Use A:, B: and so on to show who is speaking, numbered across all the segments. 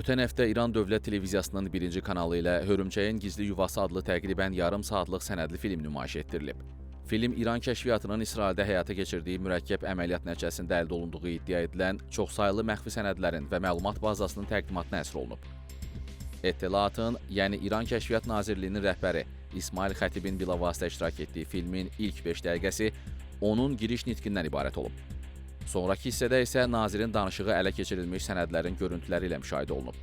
A: Ötən həftə İran Dövlət Televiziyasının birinci kanalı ilə Hörümçəyin Gizli Yuvası adlı təqribən yarım saatlıq sənədli film nümayiş etdirilib. Film İran kəşfiyyatının İsraildə həyata keçirdiyi mürəkkəb əməliyyat nəticəsində əldə olunduğu iddia edilən çoxsaylı məxfi sənədlərin və məlumat bazasının təqdimatına həsr olunub. Ettilaatın, yəni İran Kəşfiyyat Nazirliyinin rəhbəri İsmail Xətibin bilavasitə iştirak etdiyi filmin ilk 5 dəqiqəsi onun giriş nitqindən ibarət olub. Sonrakı hissədə isə nazirin danışığı ələ keçirilmiş sənədlərin görüntüləri ilə müşahidə olunub.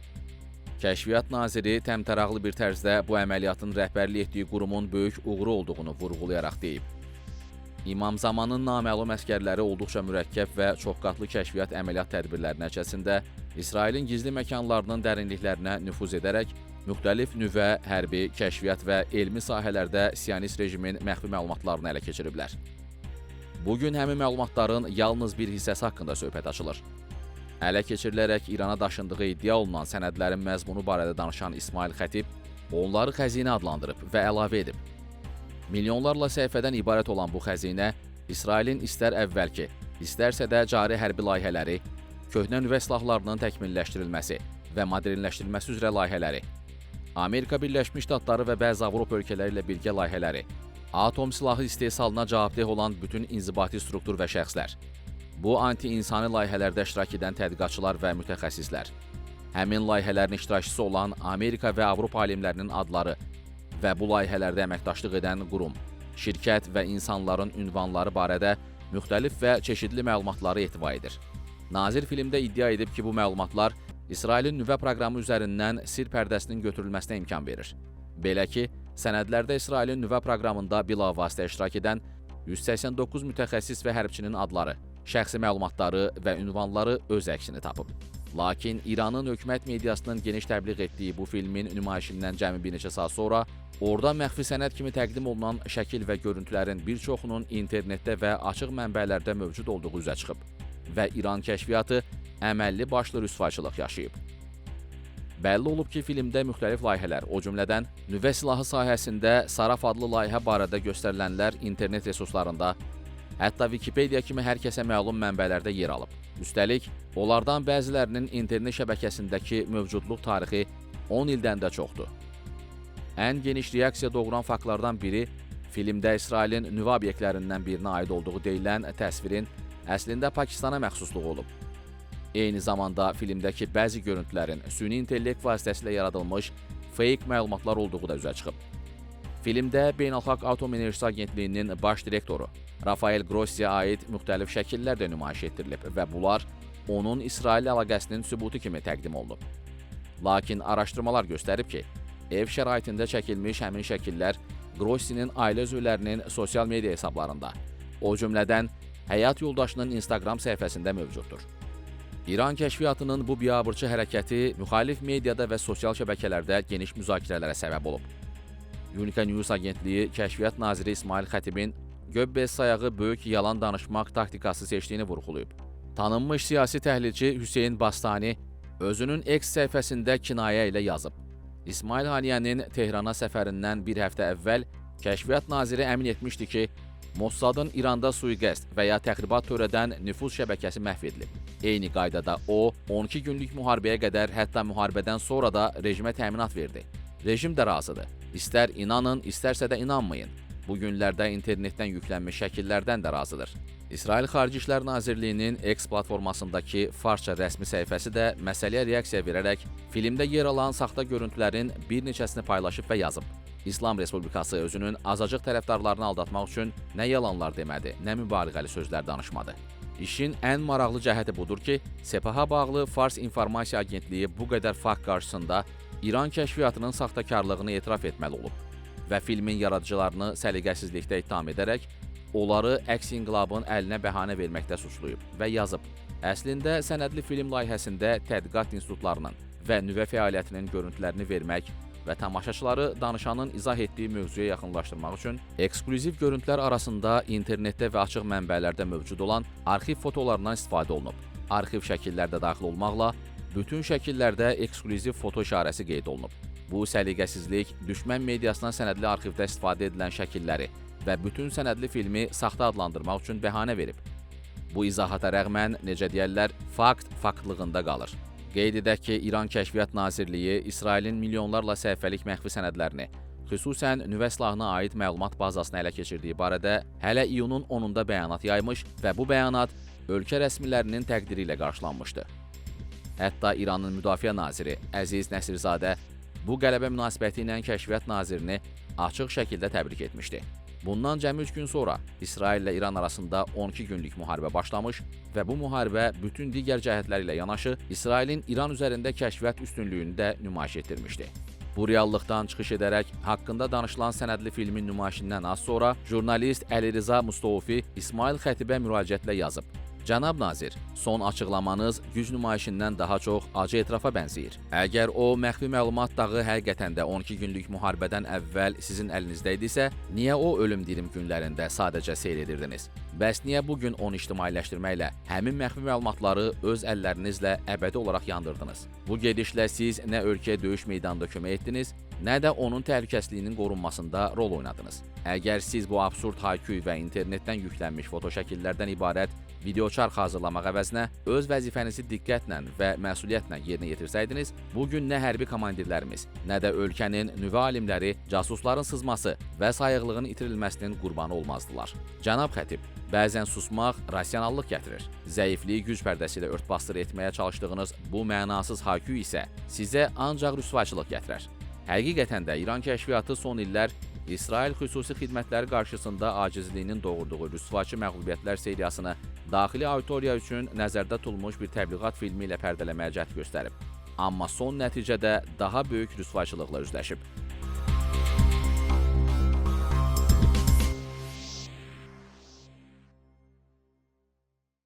A: Kəşfiyyat naziri təmtəraqlı bir tərzdə bu əməliyyatın rəhbərlik etdiyi qurumun böyük uğuru olduğunu vurğulayaraq deyib. İmam Zamanın naməlum əsgərləri olduqca mürəkkəb və çoxqatlı kəşfiyyat əməliyyat tədbirləri nəticəsində İsrailin gizli məkanlarının dərinliklərinə nüfuz edərək müxtəlif nüvə, hərbi, kəşfiyyat və elmi sahələrdə Siyonist rejimin məxfi məlumatlarını ələ keçiriblər. Bu gün həmin məlumatların yalnız bir hissəsi haqqında söhbət açılır. Ələ keçirilərək İrana daşındığı iddia olunan sənədlərin məzmunu barədə danışan İsmail Xətib onları xəzinə adlandırıb və əlavə edib. Milyonlarla səhifədən ibarət olan bu xəzinə İsrailin istər əvvəlki, istərsə də cari hərbi layihələri, köhnə nüvə silahlarının təkmilləşdirilməsi və modernləşdirilməsi üzrə layihələri, Amerika Birləşmiş Ştatları və bəzi Avropa ölkələri ilə birgə layihələri, atom silahı istehsalına cavabdeh olan bütün inzibati struktur və şəxslər, bu anti-insani layihələrdə iştirak edən tədqiqatçılar və mütəxəssislər, həmin layihələrin iştirakçısı olan Amerika və Avropa alimlərinin adları və bu layihələrdə əməkdaşlıq edən qurum, şirkət və insanların ünvanları barədə müxtəlif və çeşidli məlumatları ehtiva edir. Nazir filmdə iddia edib ki, bu məlumatlar İsrailin nüvə proqramı üzərindən sir pərdəsinin götürülməsinə imkan verir. Belə ki, sənədlərdə İsrailin nüvə proqramında bilavasitə iştirak edən 189 mütəxəssis və hərbçinin adları, şəxsi məlumatları və ünvanları öz əksini tapıb. Lakin İranın hökumət mediasının geniş təbliğ etdiyi bu filmin nümayişindən cəmi bir neçə saat sonra orada məxfi sənəd kimi təqdim olunan şəkil və görüntülərin bir çoxunun internetdə və açıq mənbələrdə mövcud olduğu üzə çıxıb və İran kəşfiyyatı əməlli başlı rüsvayçılıq yaşayıb. Bəlli olub ki, filmdə müxtəlif layihələr, o cümlədən nüvə silahı sahəsində Saraf adlı layihə barədə göstərilənlər internet resurslarında, hətta Wikipedia kimi hər kəsə məlum mənbələrdə yer alıb. Üstəlik, onlardan bəzilərinin internet şəbəkəsindəki mövcudluq tarixi 10 ildən də çoxdur. Ən geniş reaksiya doğuran faktlardan biri filmdə İsrailin nüvə obyektlərindən birinə aid olduğu deyilən təsvirin əslində Pakistana məxsusluğu olub. Eyni zamanda filmdəki bəzi görüntülərin süni intellekt vasitəsilə yaradılmış fake məlumatlar olduğu da üzə çıxıb. Filmdə Beynəlxalq Atom Enerjisi Agentliyinin baş direktoru Rafael Grossiyə aid müxtəlif şəkillər də nümayiş etdirilib və bunlar onun İsrail əlaqəsinin sübutu kimi təqdim olunub. Lakin araşdırmalar göstərib ki, ev şəraitində çəkilmiş həmin şəkillər Grossinin ailə üzvlərinin sosial media hesablarında, o cümlədən həyat yoldaşının Instagram səhifəsində mövcuddur. İran kəşfiyyatının bu biabırçı hərəkəti müxalif mediada və sosial şəbəkələrdə geniş müzakirələrə səbəb olub. Unica News agentliyi Kəşfiyyat naziri İsmail Xətibin Göbbels sayağı böyük yalan danışmaq taktikası seçdiyini vurğulayıb. Tanınmış siyasi təhlilçi Hüseyn Bastani özünün X səhifəsində kinayə ilə yazıb. İsmail Haniyənin Tehrana səfərindən bir həftə əvvəl Kəşfiyyat naziri əmin etmişdi ki, Mossadın İranda sui-qəsd və ya təxribat törədən nüfuz şəbəkəsi məhv edilib. Eyni qaydada o, 12 günlük müharibəyə qədər, hətta müharibədən sonra da rejimə təminat verdi. Rejim də razıdır. İstər inanın, istərsə də inanmayın. Bu günlərdə internetdən yüklənmiş şəkillərdən də razıdır. İsrail Xarici İşlər Nazirliyinin X platformasındakı farsça rəsmi səhifəsi də məsələyə reaksiya verərək filmdə yer alan saxta görüntülərin bir neçəsini paylaşıb və yazıb. İslam Respublikası özünün azacıq tərəfdarlarını aldatmaq üçün nə yalanlar demədi, nə mübaliğəli sözlər danışmadı. İşin ən maraqlı cəhəti budur ki, Sepaha bağlı Fars İnformasiya Agentliyi bu qədər fakt qarşısında İran kəşfiyyatının saxtakarlığını etiraf etməli olub və filmin yaradıcılarını səliqəsizlikdə ittiham edərək onları əks inqilabın əlinə bəhanə verməkdə suçlayıb və yazıb. Əslində sənədli film layihəsində tədqiqat institutlarının və nüvə fəaliyyətinin görüntülərini vermək və tamaşaçıları danışanın izah etdiyi mövzuya yaxınlaşdırmaq üçün eksklüziv görüntülər arasında internetdə və açıq mənbələrdə mövcud olan arxiv fotolarından istifadə olunub. Arxiv şəkillər də daxil olmaqla bütün şəkillərdə eksklüziv foto işarəsi qeyd olunub. Bu səliqəsizlik düşmən mediasına sənədli arxivdə istifadə edilən şəkilləri və bütün sənədli filmi saxta adlandırmaq üçün bəhanə verib. Bu izahata rəğmən, necə deyərlər, fakt faktlığında qalır. Qeyd edək ki, İran Kəşfiyyat Nazirliyi İsrailin milyonlarla səhifəlik məxfi sənədlərini, xüsusən nüvə silahına aid məlumat bazasını ələ keçirdiyi barədə hələ iyunun 10-da bəyanat yaymış və bu bəyanat ölkə rəsmilərinin təqdiri ilə qarşılanmışdı. Hətta İranın Müdafiə naziri Əziz Nəsirzadə bu qələbə münasibəti ilə Kəşfiyyat nazirini açıq şəkildə təbrik etmişdi. Bundan cəmi 3 gün sonra İsrail ilə İran arasında 12 günlük müharibə başlamış və bu müharibə bütün digər cəhətləri ilə yanaşı İsrailin İran üzərində kəşfiyyat üstünlüyünü də nümayiş etdirmişdi. Bu reallıqdan çıxış edərək haqqında danışılan sənədli filmin nümayişindən az sonra jurnalist Əlirza Mustofi İsmail Xətibə müraciətlə yazıb: "Cənab nazir, son açıqlamanız güc nümayişindən daha çox acı etirafa bənzəyir. Əgər o məxfi məlumat dağı həqiqətən də 12 günlük müharibədən əvvəl sizin əlinizdə idisə, niyə o ölüm dirim günlərində sadəcə seyr edirdiniz? Bəs niyə bu gün onu ictimailəşdirməklə həmin məxfi məlumatları öz əllərinizlə əbədi olaraq yandırdınız? Bu gedişlə siz nə ölkəyə döyüş meydanında kömək etdiniz, nə də onun təhlükəsizliyinin qorunmasında rol oynadınız. Əgər siz bu absurd hayküy və internetdən yüklənmiş fotoşəkillərdən ibarət videoçarx hazırlamaq əvəzinə öz vəzifənizi diqqətlə və məsuliyyətlə yerinə yetirsəydiniz, bu gün nə hərbi komandirlərimiz, nə də ölkənin nüvə alimləri casusların sızması və sayıqlığın itirilməsinin qurbanı olmazdılar. Cənab Xətib, bəzən susmaq rasionallıq gətirir. Zəifliyi güc pərdəsi ilə örtbasdır etməyə çalışdığınız bu mənasız hayküy isə sizə ancaq rüsvayçılıq gətirər." Həqiqətən də İran kəşfiyyatı son illər İsrail xüsusi xidmətləri qarşısında acizliyinin doğurduğu rüsvayçı məğlubiyyətlər seriyasını daxili auditoriya üçün nəzərdə tutulmuş bir təbliğat filmi ilə pərdələməyə cəhd göstərib. Amma son nəticədə daha böyük rüsvayçılıqla üzləşib.